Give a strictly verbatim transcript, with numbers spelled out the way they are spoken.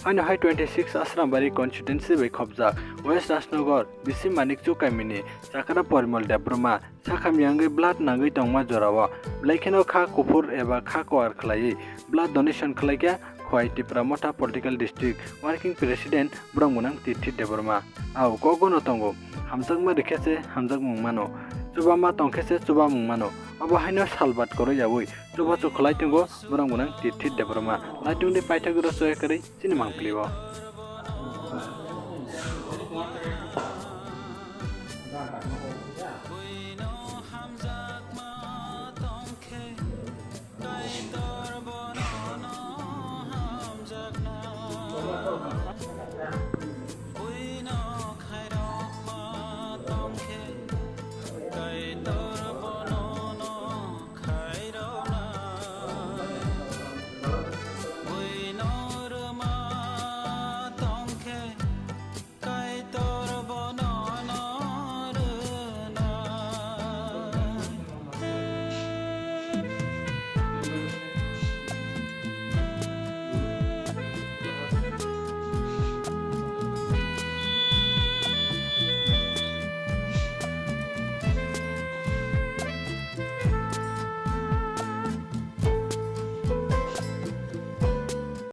Haino hai twenty six Asrambari constituency bai khopjak West Rajnagar, bisi Manikchuk kamini Chakra Porimol Debbarma sakhamyangwi blood nangwi tongma jorao belai kheno kha kuphur eba kha koar khlaiwi blood donation khlaikha Khowai Tipra Motha Political District Working President Borom Gwnang Tirthi Debbarma. Ao kok gono tongo, hamjakma rikhe se hamjakmung mano, chubama tongkhe se chubamung mano. Obo haino salbat koroi yaui chubachu khlai tongo Borom Gwnang Tirthi Debbarma. Laitung di paithak duro soya kwrwi chini mangpili o.